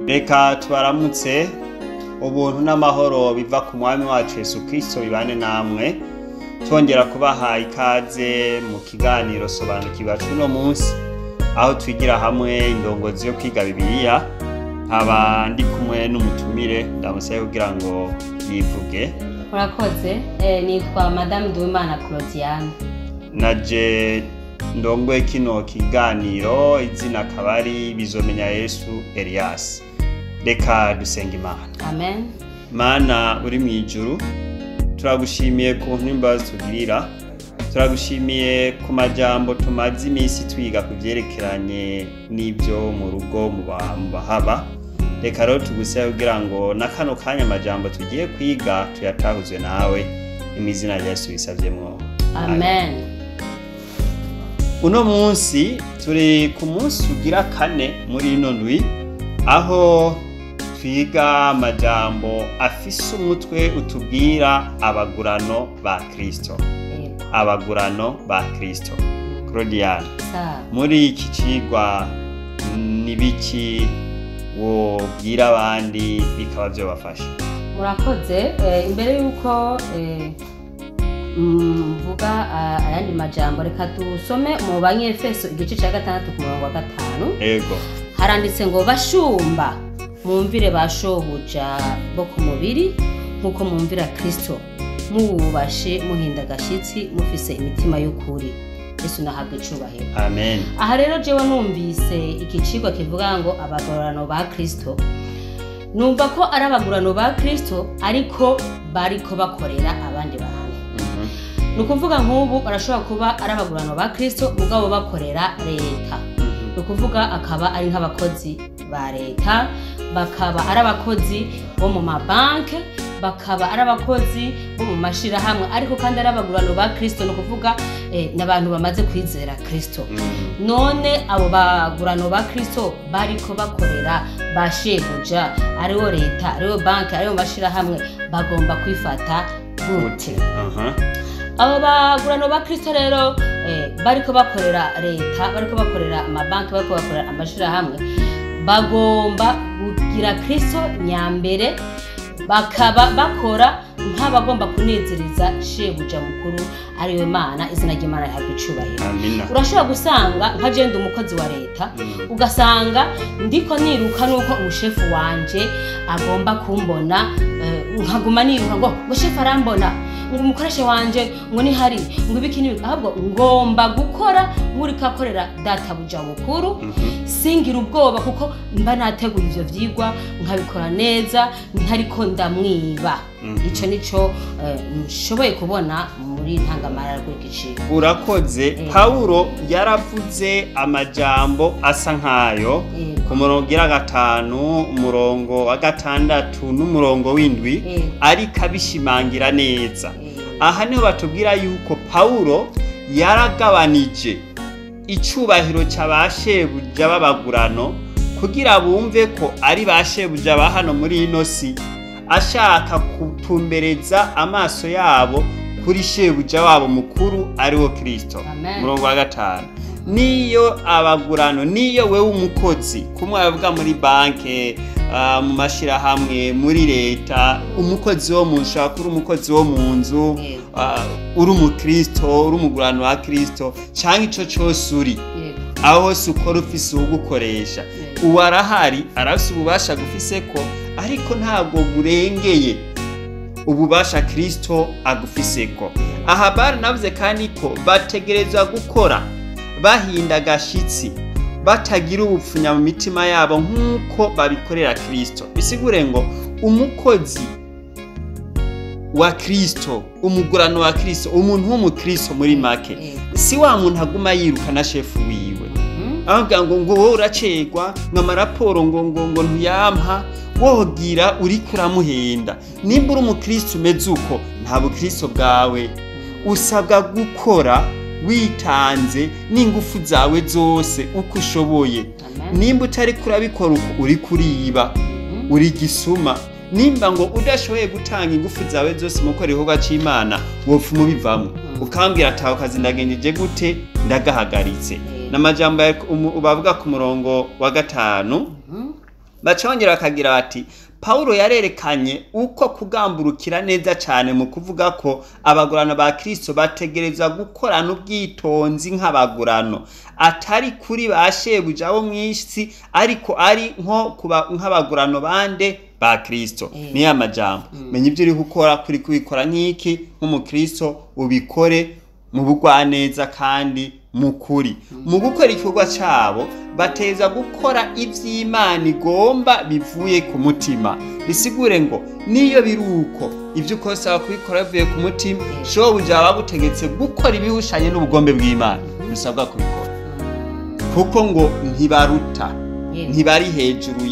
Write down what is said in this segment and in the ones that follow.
Reka tubaramutse. Ubuntu n'amahoro biva ku Mwami wacu Yesu Kristo bibane namwe. Twongera kubaha ikaze mu kiganiro Sobanukirwa c'uno munsi, aho twigira hamwe indongozi yo kwiga Bibiliya. Nkaba ndi kumwe n'umutumire, ndamusabe kugira ngo yivuge. Murakoze. Nitwa Madame Duwimana Claudiane. Naje ndongoye kino kiganiro, izina akaba ari Bizomenya Yesu Elias. Reka dusenga Imana. Amen. Mana uri mu ijuru, turagushimiye ku n'imbabazi tugirira, turagushimiye ku majambo tumaze iminsi twiga ku vyerekeranye n'ibyo mu rugo, mu bahaba. Reka rero tugusabe kugira ngo na kano kanya amajambo tugiye kwiga tuyatahuzwe nawe. Imizina rya Yesu bisavyemwo. Amen. Uno munsi turi ku munsi ugira kane muri ino ndwi, aho twiga amajambo afise umutwe utubwira abagurano ba Kristo. Abagurano ba Kristo. Claudiane, muri iki cigwa nibiki wobwira abandi bikaba vyobafasha? Murakoze. Imbere yuko mvuga ayandi majambo, reka dusome mu Banyefeso igice ca 6 ku murongo wa 5. Ego. Haranditse ngo: bashumba, mwumvire ba shobuja bo ku mubiri nk'uko mwumvira Kristo, mububashe muhinda agashitsi, mufise imitima y'ukuri. Yesu nahabwe icubahiro. Amen. Aha rero jewe numvise iki cigwa kivuga ngo abagororano ba Kristo, numva ko ari abagurano ba Kristo ariko bariko bakorera abandi bantu. Ni ukuvuga nk'ubu barashobora kuba ari abagurano ba Kristo mugabo bakorera leta. Ni ukuvuga akaba ari nk'abakozi ba leta, bakaba ari abakozi bo mu mabanke, bakaba ari abakozi bo mu mashirahamwe, ariko kandi ari abagurano ba Kristo. Ni ukuvuga n'abantu bamaze kwizera Kristo. None abo bagurano ba Kristo bariko bakorera ba shebuja, ariwo leta, ariwo banke, ariwo mashirahamwe, bagomba kwifata gute? Abo bagurano ba Kristo rero bariko bakorera leta, bariko bakorera amabanki, bariko bakorera amashirahamwe, bagomba kugira Kristo nyambere, bakaba bakora nk'abagomba kunezereza shebuja mukuru ariwe Mana. Izina ry'Imana rihabwe icubahiro. Amina. Urashobora gusanga nka je ndi umukozi wa leta, ugasanga ndiko niruka nuko umushefu wanje agomba kumbona, nkaguma niruka ngo shefu arambona, ngo umukoresha wanje ngo nihari, ngo ibiki n'ibiki. Ahubwo ngomba gukora nkuriko akorera databuja mukuru, singira ubwoba kuko mba nateguye ivyo vyigwa nkabikora neza, ntariko ndamwiba. Ico nico nshoboye kubona muri ntangamara rw'igiciro. Urakoze. Paulo yaravuze amajambo asa nkayo ku murongo ugira 5, umurongo wa 6 n'umurongo w'7, ariko abishimangira neza. Aha niho batubwira yuko Paulo yaragabanije icubahiro ca ba shebuja b'abagurano kugira bumve ko ari ba shebuja ba hano muri ino si, ashaka kutumbereza amaso yabo kuri shebuja wabo mukuru ariwo Kristo. Umurongo wa 5. Niyo abagurano, niyo wewe umukozi, kumwe bavuga muri banke, mu mashirahamwe, muri leta, umukozi wo mu nshaka, uri umukozi wo mu nzu, uri umukristo, uri umugurano wa Kristo, canke ico cose uri, aho hose ukora ufise uwugukoresha, uwo arahari, arafise ububasha agufiseko, ariko ntabwo burengeye ububasha Kristo agufiseko. Aha baranavuze kandi ko bategerezwa gukora bahinda agashitsi, batagira ubupfunya mu mitima yabo nk'uko babikorera Kristo. Bisigure ngo umukozi wa Kristo, umugurano wa Kristo, umuntu w'umukristo muri make, si wa muntu aguma yiruka na shefu wiwe, avuga ngo wowe uracegwa, ngo amaraporo ngo ntuyampa, wogira uriko uramuhenda. Nimba uri umukristo umeze uko, nta bukristo bwawe. Usabwa gukora witanze n'ingufu zawe zose uko ushoboye. Nimba utariko urabikora uko, uriko uriba, uri gisuma. Nimba ngo udashoboye gutanga ingufu zawe zose mu gukora igikorwa c'Imana, wopfa umubivamwo, ukambwira ati aho kazi ndagenjeje gute, ndagahagaritse. N'amajambo bavuga ku murongo wa 5. Baca bongera bakagira bati Pawulo yarerekanye uko kugamburukira neza cyane mu kuvuga ko abagurano ba Kristo bategerezwa gukorana ubwitonzi nk'abagurano, atari kuri ba shebuja bo mw'isi, ariko ari nko nk'abagurano bande ba Kristo. Niyo amajambo, menya ibyo uri gukora, kuri kubikora nk'iki nk'umukristo, ubikore mu bugwaneza kandi mu kuri. Mu gukora igikorwa cyabo bateza gukora iby'Imana igomba bivuye ku mutima. Bisigure ngo niyo biri uko ibyo ukosaba kubikora bivuye ku mutima, shobuja bagutegetse gukora ibihushanye n'ubugombe bw'Imana, bisabwa kubikora, kuko ngo ntibaruta, ntibari hejuru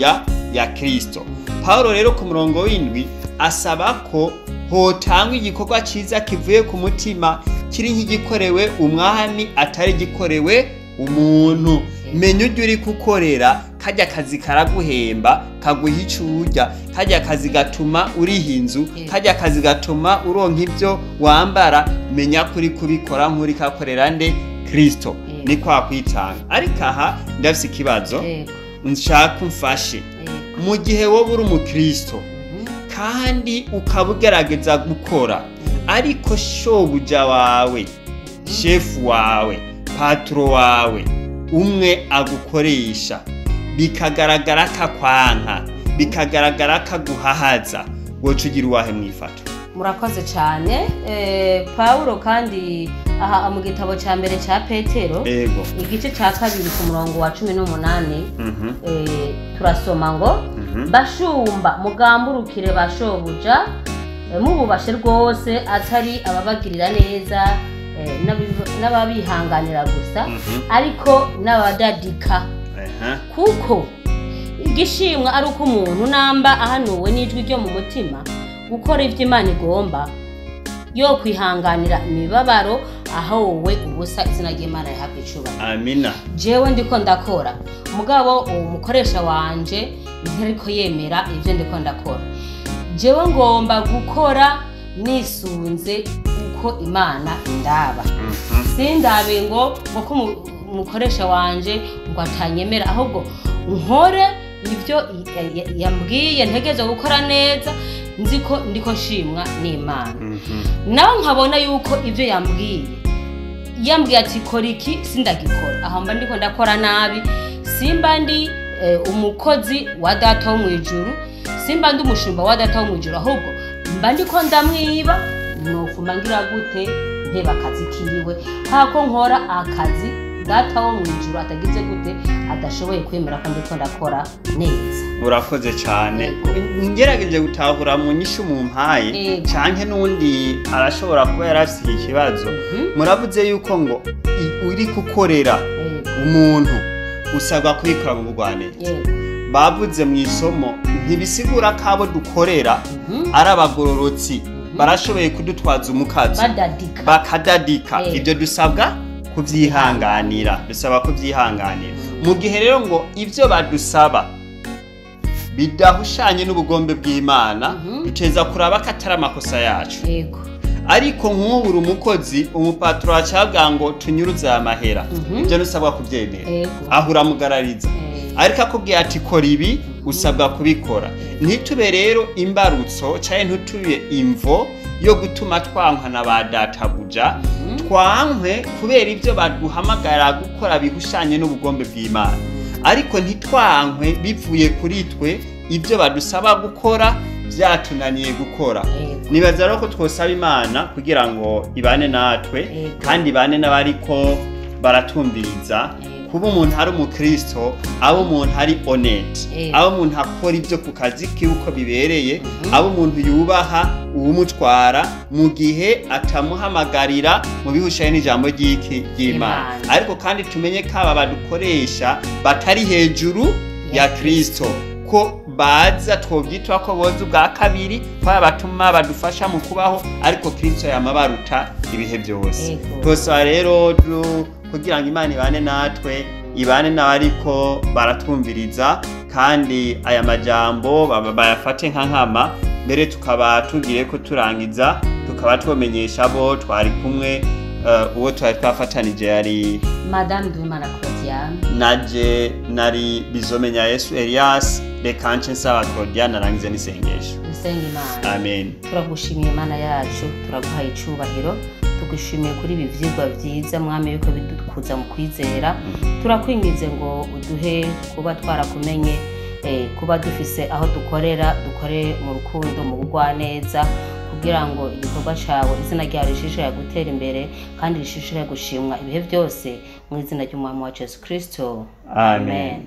ya Kristo. Paulo rero ku murongo w'indwi asaba ko hotangwa igikorwa cyiza kivuye ku mutima, kiri nk'igikorewe umwami atari gikorewe umuntu. Menya ujya uri gukorera, kajya kazi karaguhemba, kaguha icyo urya, kajya kazi gatuma uriha inzu, kajya kazi gatuma uronka ibyo wambara. Menya ko uri kubikora nk'uri kakorera nde? Kristo. Ni kwa kwitanga. Ariko aha ndafise ikibazo nshaka umfashe. Mu gihe wowe uri umukristo kandi ukaba ugerageza gukora, ariko shobuja wawe, shefu wawe, patro wawe umwe agukoresha, bikagaragara kakwanka, bikagaragara kaguhahaza, woca ugira uwahe mwifato? Murakoze cyane. Pawulo kandi aha mu gitabo cya mbere cya Petero, igice cya 2 ku murongo wa 18, turasoma ngo bashumba mugamburukire bashobuja, mububashe rwose, atari ababagirira neza n'ababihanganira gusa, ariko n'abadadika. Kuko igishimwa ari uko umuntu namba ahanuwe n'ijwi ryo mu mutima gukora ibyo Imana igomba, yo kwihanganira imibabaro ahowe ubusa, izina ry'Imana rihabwe icubahiro. Amina. Jewe ndiko ndakora, mugabo uwo mukoresha wanje ntariko yemera ibyo ndiko ndakora. Jewe ngomba gukora nisunze uko Imana indaba. Sindabe ngo ko umukoresha wanje ngo atanyemera, ahubwo nkore ibyo yambwiye ntegezo gukora neza, nzi ko ndiko nshimwa n'Imana. Nawe nkabona yuko ibyo yambwiye ati kora iki, sindagikora, aho mba ndiko ndakora nabi. Simba ndi umukozi wa data wo mu ijuru, simba ndi umushumba wa data wo mu ijuru, ahubwo mba ndiko ndamwiba. Nofuma ngira gute nteba akazi kiwe, hako nkora akazi data wo mu ijuru atagize gute, adashoboye kwemera ko ndiko ndakora neza. Urakoze cyane. Ngerageje gutahura mu nyishu mu mpaye, canke n'undi arashobora kuba yarafise ikibazo. Muravuze yuko ngo uri gukorera umuntu usabwa kubikora mu bugwaneza. Bavuze mu isomo ntibisigura ko abo dukorera ari abagororotsi, barashoboye kudutwaza umukazo, bakadadika. Ibyo dusabwa kubyihanganira, dusaba kubyihanganira. Mu gihe rero ngo ibyo badusaba bidahushanye n'ubugombe bw'Imana, duteza kuraba ko atari amakosa yacu. Ariko nk'ubu umukozi, umupatro acabwa ngo tunyuruze amahera, ibyo nusabwa kubyemera, aho uramugarariza. Ariko akubwiye ati kora ibi, usabwa kubikora. Ntitube rero imbarutso canke ntitube imvo yo gutuma twankwa na ba databuja, twankwe kubera ibyo baduhamagara gukora bihushanye n'ubugombe bw'Imana. Ariko ntitwankwe bivuye kuri twe, ibyo badusaba gukora byatunaniye gukora. Nibaza rero ko twosaba Imana kugira ngo ibane natwe, kandi ibane n'abariko baratumviriza. Kuba umuntu ari umukristo, abo umuntu ari honete, abo umuntu akora ibyo ku kazi kiwe uko bibereye, abo umuntu yubaha uwumutwara mu gihe atamuhamagarira mu bihushanye n'ijambo ry'iki ry'Imana. Ariko kandi tumenye ko aba badukoresha batari hejuru ya Kristo, ko baza twobyitwa ko boza ubwa kabiri, ko abatuma badufasha mu kubaho, ariko Kristo yamabaruta ibihe byose. Twosaba rero kugira ngo Imana ibane natwe, ibane n'abariko baratwumviriza, kandi aya majambo bayafate nka nkama. Mbere tukaba tugiye ko turangiza, tukaba twomenyesha abo twari kumwe Uwo twari twafatanije yari Madame Duwimana Claudiane, naje nari Bizomenya Yesu Elias. Reka nce nsaba Claudiane arangize n'isengesho. Dusenga Imana. Amen. Turagushimiye Imana yacu, turaguhaye icubahiro, tugushimiye kuri ibi vyigwa vyiza Mwami yuko bidukuza mu kwizera. Turakwingize ngo uduhe kuba twarakumenye, kuba dufise aho dukorera, dukore mu rukundo, mu bugwaneza, kugira ngo igikorwa cawe, izina ryawe rishishikare gutera imbere kandi rishishikare gushimwa ibihe byose, mu izina ry'Umwami wacu Yesu Kristo. Amen.